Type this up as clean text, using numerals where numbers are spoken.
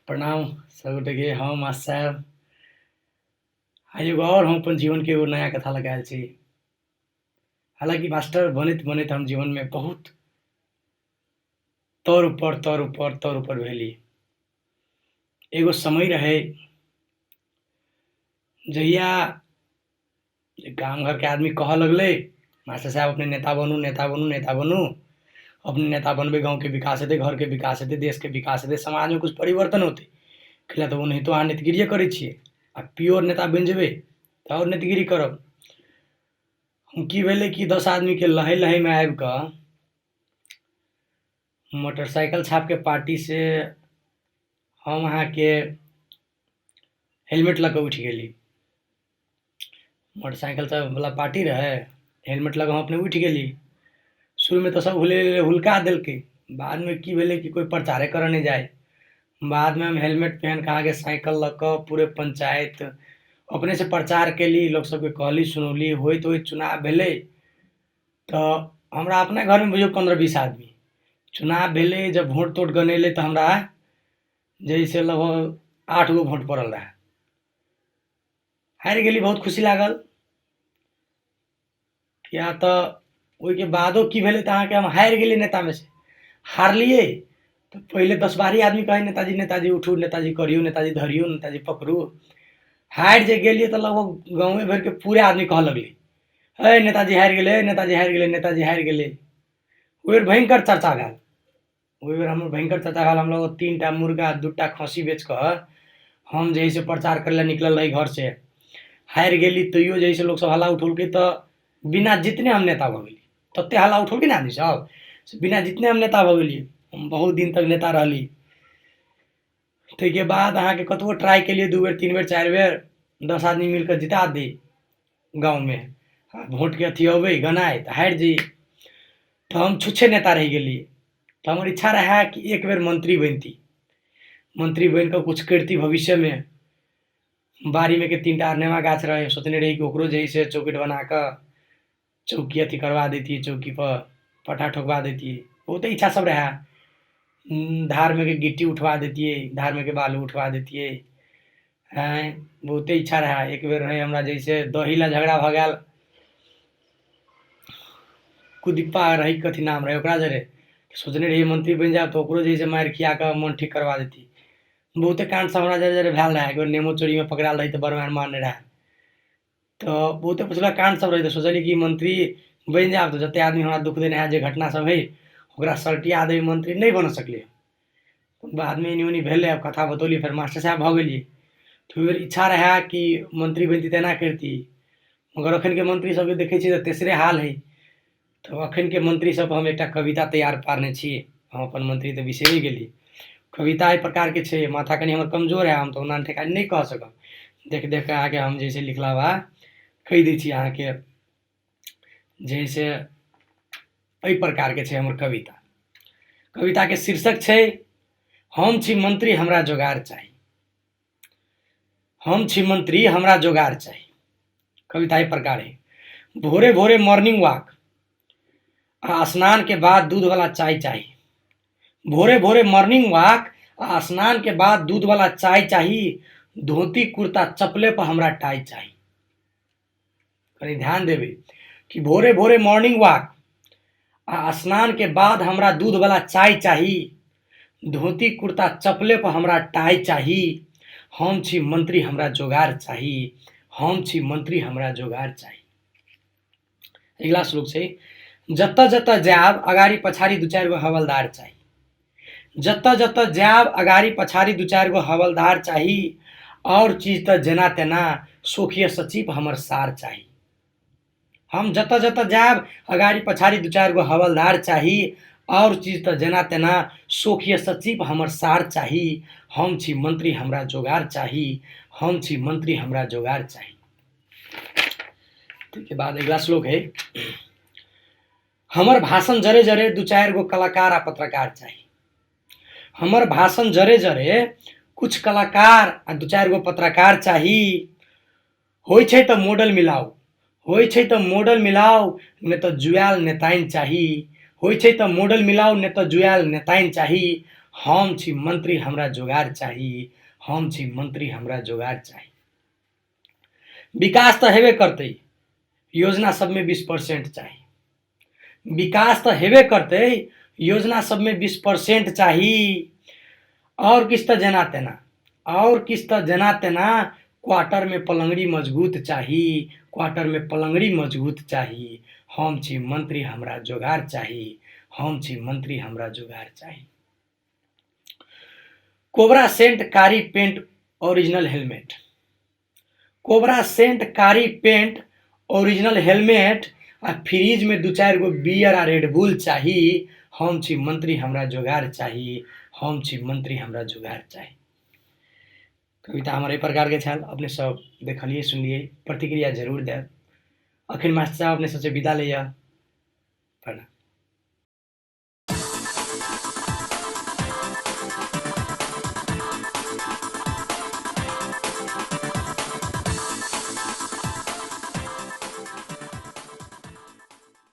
प्रणाम सभगोटेके। हम मास्टर साहेब आइ एगो आओर हम अपन जीवनके एगो नया कथा लऽ कऽ आयल छी। हालाँकि मास्टर बनैत बनैत हम जीवनमे बहुत तर ऊपर तर ऊपर तर ऊपर भेली। एगो समय रहै जहिया गाम घरके आदमी कहऽ लगलै, मास्टर साहेब अपने नेता बनू, नेता बनू, नेता बनू। अपने नेता बनबै, गाँवके विकास हेतै, घरके विकास हेतै, देशके विकास हेतै, समाजमे किछु परिवर्तन होतै। कैला तऽ ओनाहितो अहाँ नेतगिरिए करै छियै आ प्योर नेता बनि जेबै तऽ आओर नेतगिरी करब। की भेलै कि 10 आदमीके लहै लहैमे आबि कऽ मोटरसाइकिल छापके पार्टीसँ हम अहाँके हेलमेट लऽ कऽ उठि गेली। मोटरसाइकिल सबवला पार्टी रहै, हेलमेट लऽ कऽ हम अपने उठि गेली। शुरूमे तऽ सब हुलेल हुलका देलकै, बादमे की भेलै कि कोइ प्रचारे करऽ नहि जाइ। बादमे हम हेलमेट पहिनकऽ अहाँके साइकिल लऽ कऽ पूरे पञ्चायत अपनेसँ प्रचार कएली, लोक सबके कहली सुनौली। होइत होइत चुनाव भेलै तऽ हमरा अपने घरमे बुझियौ 15-20 आदमी चुनाव भेलै। जब वोट तोट गनेलै तऽ हमरा जे हइ से लगभग 8 गो वोट पड़ल रहए। हारि गेली, बहुत खुशी लागल, किया तऽ ओहिके बादो की भेलै तऽ अहाँके हम हारि गेली नेतामे से हारलियै तऽ पहिले 10 बारी आदमी कहै नेताजी नेताजी उठू, नेताजी करियौ, नेताजी धरियौ, नेताजी पकड़ू। हारि जे गेलियै तऽ लगभग गाँवे भरिके पूरे आदमी कहऽ लगलै, हे नेताजी हारि गेलै, नेताजी हारि गेलै, नेताजी हारि गेलै। ओहि बेर भयङ्कर चर्चा भेल। ओहि बेर हमर भयङ्कर चर्चा भेल। हम लगभग 3टा मुर्गा 2टा खस्सी बेच कऽ हम जे हइ से प्रचार करै लए निकलल रही घरसँ। हारि गेली तैयो जे हइ से लोकसभ हल्ला उठौलकै तऽ बिना जितने हम नेता भऽ गेली। ततेक हल्ला उठौलकै ने आदमीसभ से बिना जितने हम नेता भऽ गेली। हम बहुत दिन तक नेता रहली। ताहिके बाद अहाँके कतबो ट्राइ केलियै, 2 बेर 3 बेर 4 बेर 10 आदमी मिलि कऽ जिता दै गाँवमे, आ भोटके अथी अबै गनाइ तऽ हारि जइयै। तऽ हम छुच्छे नेता रहि गेलियै। तऽ हमर इच्छा रहए कि एक बेर मन्त्री बनिती, मन्त्री बनि कऽ किछु करिती भविष्यमे। बाड़ीमे के 3टा अरनेवा गाछ रहै, सोचने रही कि ओकरो जे हइ से चौखटि बना कऽ चौकी अथी करवा दैतियै, चौकीपर पट्टा ठोकवा दैतियै। बहुते इच्छा सब रहए। धारमे के गिट्टी उठवा दैतियै, धारमे के बालू उठवा दैतियै। आँय बहुते इच्छा रहए। एक बेर रहै हमरा जैसे दही लए झगड़ा भऽ गेल, कुदिप्पा रहै कथी नाम रहै ओकरा जरे। सोचने रहियै मन्त्री बनि जायब तऽ ओकरो जे हइ से मारि खिया कऽ मन ठीक करवा दैतियै। बहुते काण्ड सब हमरा जरे जरे भेल रहए। एक बेर नेमो चोरीमे पकड़ायल रही तऽ बड़ मारि मारने रहए। तऽ बहुते पछिला काण्ड सब रहै तऽ सोचलियै कि मन्त्री बनि जायब तऽ जतेक आदमी हमरा दुःख देने हइ, जे घटना सब हइ ओकरा सलटिया देबै। मन्त्री नहि बनि सकलियै, बादमे एनी ओनी भेलै। आब कथा बतौली, फेर मास्टर साहेब भऽ गेलियै। तऽ ओहि बेर इच्छा रहए कि मन्त्री बनिती तऽ एना करिती, मगर एखनके मन्त्री सबके देखै छियै तऽ तेसरे हाल हइ। तऽ एखनके मन्त्री सबपर हम एकटा कविता तैयार पारने छी। हम अपन मन्त्री तऽ बिसरि गेली। कविता एहि प्रकारके छै। माथा कनि हमर कमजोर हइ, हम तऽ ओना ठेकान नहि कऽ सकब। देख देख कऽ अहाँके हम जे छै लिखलावा कहि दै छी अहाँके जे हइ से एहि प्रकारके छै हमर कविता। कविताके शीर्षक छै, हम छी मन्त्री हमरा जोगार चाही। हम छी मन्त्री हमरा जोगार चाही। कविता एहि प्रकार है। भोरे भोरे मॉर्निंग वॉक आ स्नान के बाद दूध वाला चाय चाही। भोरे भोरे मॉर्निंग वॉक आ स्नान के बाद दूध वाला चाय चाही। धोती कुर्ता चप्पले पर हमरा टाई चाही। कनि ध्यान देबै कि भोरे भोरे मॉर्निंग वॉक आ स्नान के बाद हमरा दूध वाला चाय चाही, धोती कुर्ता चप्पले पर हमरा टाई चाही। हम छी मंत्री हमरा जोगार चाही। हम छी मंत्री हमरा जोगार चाही। अगिला श्लोक छै, जतऽ जतऽ जायब अगाड़ी पछाड़ी 2-4 गो हवलदार चाही। जतऽ जतऽ जायब अगाड़ी पछाड़ी 2-4 गो हवलदार चाही। आओर चीज तऽ जेना तेना, सोखिए सचिव हमर सार चाही। हम जतऽ जतऽ जायब अगाड़ी पछाड़ी 2-4 गो हवलदार चाही। आओर चीज तऽ जेना तेना, सोखिए सचिव हमर सार चाही। हम छी मंत्री हमरा जोगार चाही। हम छी मंत्री हमरा जोगार चाही। ताहिके बाद अगिला श्लोक है, हमर भाषण जरे जरे 2-4 गो कलाकार आ पत्रकार चाही। हमर भाषण जरे जरे कुछ कलाकार आ 2-4 गो पत्रकार चाही। होइ छै तऽ मॉडल मिलाउ, होइ छै तऽ मॉडल मिलाउ, नहि तऽ जुआयल नेताइन चाही। होइ छै तऽ मॉडल मिलाउ, नहि तऽ जुआयल नेताइन चाही। हम छी मंत्री हमरा जोगार चाही, हम छी मंत्री हमरा जोगार चाही। विकास तऽ हेबे करतै, योजना सबमे 20% चाही। विकास तऽ हेबे करतै, योजना सबमे 20% चाही। आओर किछु तऽ जेना तेना, आओर किछु तऽ जेना तेना, क्वार्टरमे पलङ्गड़ी मजगूत चाही, क्वार्टरमे पलङ्गड़ी मजगूत चाही। हम छी मंत्री हमरा जोगार चाही, हम छी मंत्री हमरा जोगार चाही। कोबरा सेंट कारी पेंट ओरिजिनल हेलमेट, कोबरा सेंट कारी पेंट ओरिजिनल हेलमेट आ फ्रिजमे दू चारि गो बियर आ रेड बुल चाही। हम छी मंत्री हमरा जोगार चाही, हम छी मंत्री हमरा जोगार चाही। कविता हमर एहि प्रकारके छल, अपने सब देखलियै सुनलियै, प्रतिक्रिया जरूर देब। अखन मास्टर साहब अपने सबसँ विदा लैया। प्रणाम।